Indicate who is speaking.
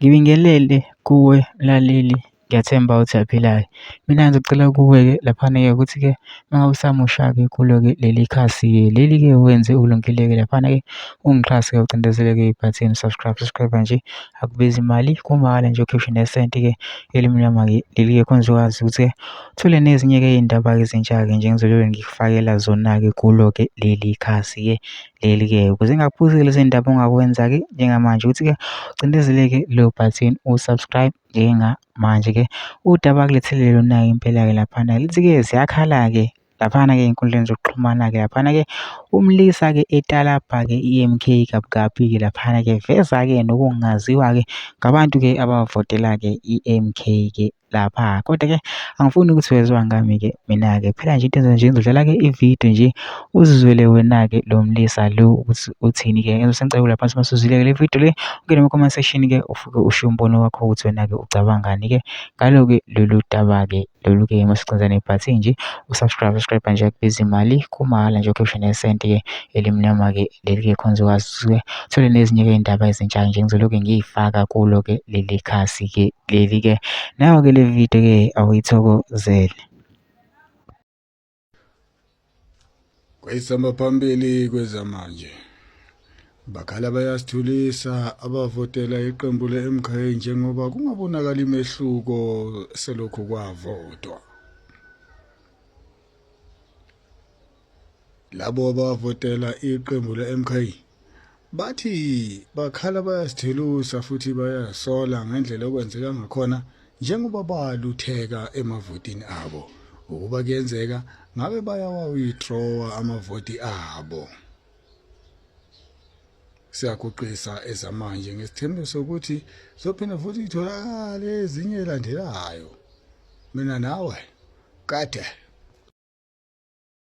Speaker 1: Ngibingelele kuwe mlaleli, ngiyathemba ukuthi uyaphilayo. Mina ngizocela kuwe-ke laphana-ke ukuthi-ke uma ngabe usamusha-ke kulo-ke leli khasi-ke leli-ke wenze ulungile-ke laphana-ke ungixhase-ke ucindezeleke ibhathini subscribe nje akubizi imali kumahhala nje ukhiphe nesenti-ke elimnyama-ke leli-ke khona uzokwazi ukuthi-ke uthole nezinye-ke iy'ndaba-ke ezintsha-ke nje engizolobe ngikufakela zona-ke kulo-ke leli khasi-ke leli-ke ukuze ngingakuphuzi lezi ndaba ongakwenza-ke njengamanje ukuthi-ke ucindezeleke leyo bhathini u-subscribe njengamanje-ke udaba akulethele lona-ke impela-ke laphana lithi-ke ziyakhala-ke laphana-ke ey'nkundleni zokuxhumana-ke laphana-ke umlisa-ke etalabha-ke i-M_K kabi laphana-ke veza-ke nokungaziwa-ke ngabantu-ke abavotela-ke i-M_K-ke lapha. Kodwa-ke angifuni ukuthi weziwa ngami-ke mina-ke phela nje into enza nje ngizodlala-ke ividiyo nje uzizwele wena-ke lo mlisa lo ukuthi uthini-ke engizosengicela laphansi masuzwile-ke le vidiyo le ungene kuma-comment section-ke ufike ushiye umbono wakho ukuthi wena-ke ucabangani-ke ngalo-ke lolu daba-ke lolu-ke masicinza nebhathini nje usubscribe nje akubizi imali kumahhala nje ukhiphe nesenti-ke elimnyama-ke leli-ke khona uzokwazi ukuthi-ke uthole nezinye-ke iy'ndaba ezintsha nje ngizoloke ngiy'faka kulo-ke leli khasi-ke leli-ke nayo-ke le vidiyo-ke awuyithokozele.
Speaker 2: Kwesamba phambili kwezamanje bakhala bayasithulisa abavotela iqembu le-MK njengoba kungabonakala imehluko selokhu kwavotwa. Labo abavotela iqembu le-MK bathi bakhala bayasithulusa futhi bayasola ngendlela okwenzeka ngakhona njengoba balutheka emavotini abo ukuba kuyenzeka ngabe bayawa-withdrawa amavoti abo. Siyaguqisa ezamanje ngesithembiso sokuthi zophinda futhi itholakale ezinye elandelayo. Mina nawe kade